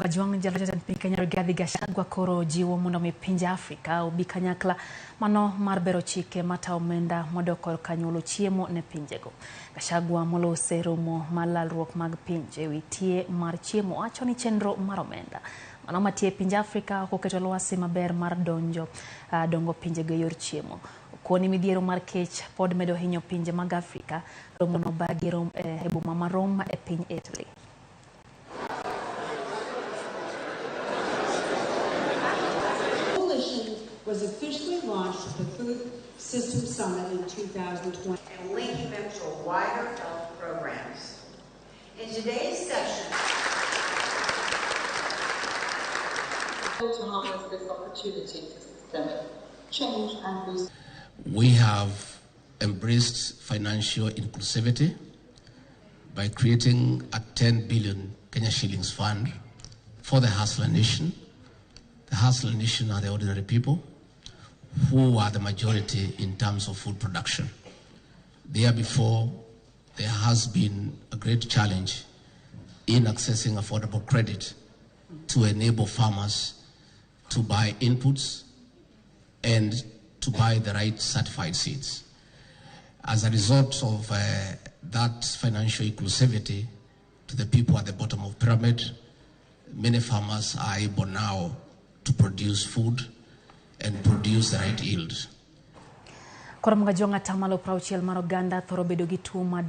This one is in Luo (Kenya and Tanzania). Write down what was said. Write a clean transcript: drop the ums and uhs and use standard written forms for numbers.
Kajwang' jalo jatend piny Kenya Rigathi Gachagua koro jiwo mondo mi pinje Afrika obi kanyakla mano mar bero chike mata omenda modok korka nyuolo chiemo ne pinjego. Gachagua molose romo mar lalruok mag pinje ewi tie mar chiemo wacho ni chenro mar omenda mano matie pinje Afrika ok oketo lwasi maber mar donjo dongo pinjego e yor chiemo. Okoni midhiero mar kech pod medo hinyo pinje mag Afrika. Romo no obagi e boma ma Rome e piny Italy. Coalition was officially launched at the Food System Summit in 2020. And linking them to wider health programs. In today's session, to harness this opportunity for systemic change and boost. We have embraced financial inclusivity by creating a 10 billion Kenya shillings fund for the Hustler Nation. The Hustler Nation are the ordinary people who are the majority in terms of food production. The year before, there has been a great challenge in accessing affordable credit to enable farmers to buy inputs and to buy the right certified seeds. As a result of that financial inclusivity to the people at the bottom of pyramid, many farmers are able now to produce food and produce the right yield. Koro Kajwang' atamalo 60 mar oganda thoro bedo gi tuo mar